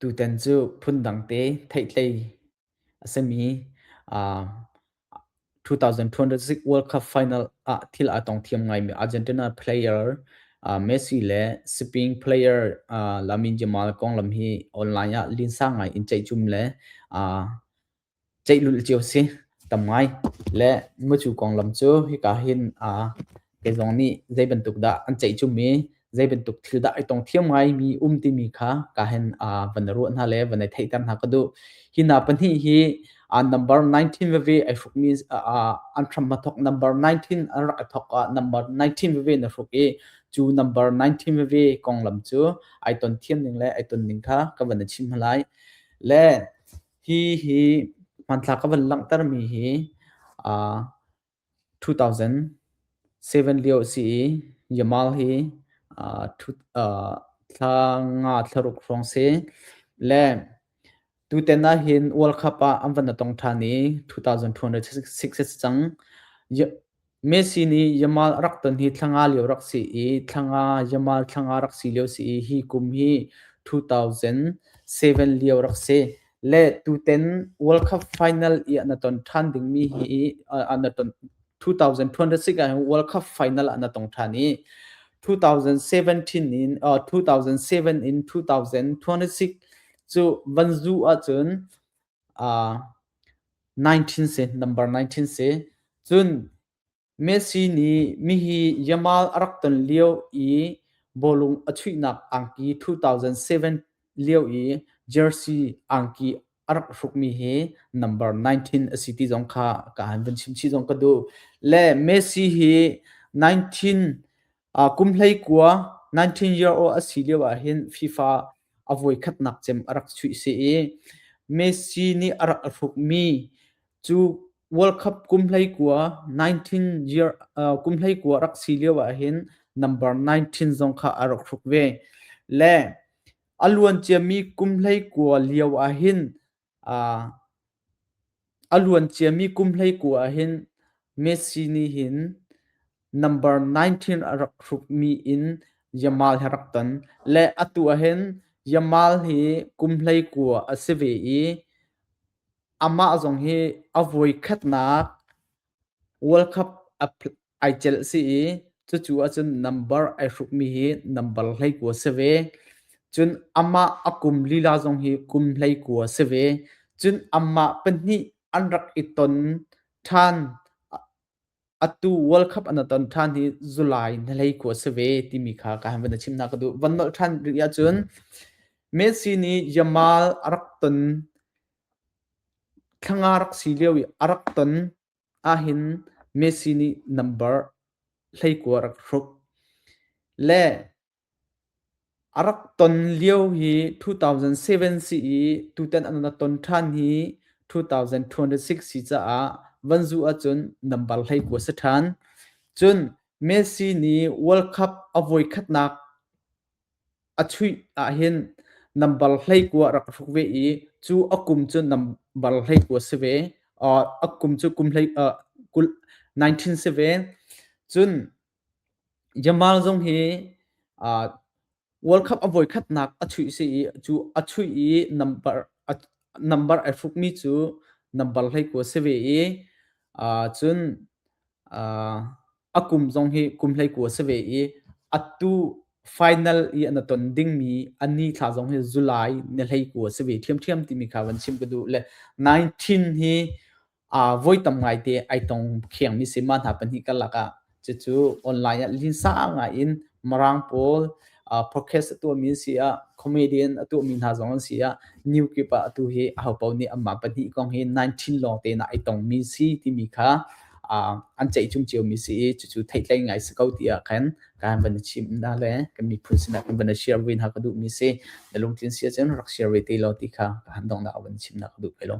Tutan cu phundang te theihtlei a simi 2026 World Cup final ah thil aa tong thiam ngaimi Argentina player Messi le Spain player Lamine Yamal konglam hi online ah linsa ngai in ceihcum le ceih lulh cio si. Tam ngai. Le mucu konglam cu hika hin kei zong nih zei bantuk dah an ceihcum i zei bantuk thil dah ai tong thiam ngaimi um timi kha ka hin van ruah hna le van i theihter hna ka duh. Hi hna pahnih hi number 19 veve ai hrukmi an hram a thok number 19 an rak i thok ah number 19 veve na hruk i cu number 19 veve konglam cu ai ton thiam ning le ai ton ning kha ka van i chim hna lai. Le hi hi hmanthlak ka van langhtermi hi 2007 lio a si i Yamal hi thla nga thla ruk hrawng si. Le tutan ahhin World Cup ah an van i tong ṭhan i 2026 a si cang. Messi nih Yamal a rak ton hi thla nga lio rak si i thla nga Yamal thla nga rak si lio si i hi kum hi 2007 lio rak si. Le tuten World Cup final i na ton ṭhan dingmi hi na ton 2026 ah World Cup final ah na tong ṭhan i 2017 in 2007 in 2026 cu van zu ahcun 19 si, number 19 si. Cun Messi nih mihi Yamal a rak ton lio i bawlung a chuihnak angki 2007 lio i jersey angki a rak hrukmi hi number 19 a si ti zong kha ka han vun chim chih zong ka duh. Le Messi hi 19 kum hlei kua 19 year old a si lio ah hin FIFA a voikhatnak cem a rak chuih si i Messi nih a rak hrukmi cu World Cup kum hlei kua 19 year kum hlei kua rak si lio ah hin number 19 zong kha a rak hruk ve. Le a luan ciami kum hlei kua lio ah hin a luan ciami kum hlei kua ah hin Messi nih hin number 19 a rak hrukmi in Yamal he rak ton. Le atu ah hin Yamal hi kum hlei kua a si ve i amah zong hi a voikhatnak World Cup ai celh si i cucu ahcun number ai hrukmi hi number 19 si ve. Cun amah a kum lila zong hi kum 19 si ve. Cun amah pahnih an rak i ton ṭhan atu World Cup an ton ṭhan hi July ni 19 si ve timi kha ka han van chim hna ka duh. Van nolh ṭhan rih ahcun Messi nih Yamal a rak ton thla nga rak si lio i a rak ton ahhin Messi nih number 19 rak hruk. Le a rak ton lio hi 2007 si i tutan an rak ton ṭhan hi 2026 si caah vanzu ahcun number 19 si ṭhan. Cun Messi nih World Cup a voikhatnak a chuih ahhin number 19 rak hruk ve i cu a kum cu number 19 si ve. A kum cu kum hlei kul 19 si ve. Cun Jamal zong hi World Cup a voikhatnak a chuih si i cu a chuih i number ai hrukmi cu number 19 si ve i cun a kum zong hi kum 19 si ve i atu final i an ton dingmi a ni thla zong hi July ni 19 si ve ṭhiamṭhiam timi kha van chim ka duh le 19 hi voi tam ngaite ai tong khengmi si mah hna pahnih karlak ah. Cucu online ah linsa ngai in Mirang pawl podcast a tuahmi an si ah, comedian a tuahmi hna zong an si ah, new kip ah atu hi ahopaoh nih anmah pahnih kong hi 19 lawng te na ai tongmi si timi kha an ceihcum ciomi si i cucu theihtlei ngai si ko ti ah khan kan van i chim hna le kan miphun sinah kan van i share ve hna ka duhmi si. Na lungtlin si ahcun rak share ve te law ti kha ka han donghnak van chim na ka duh ve lo.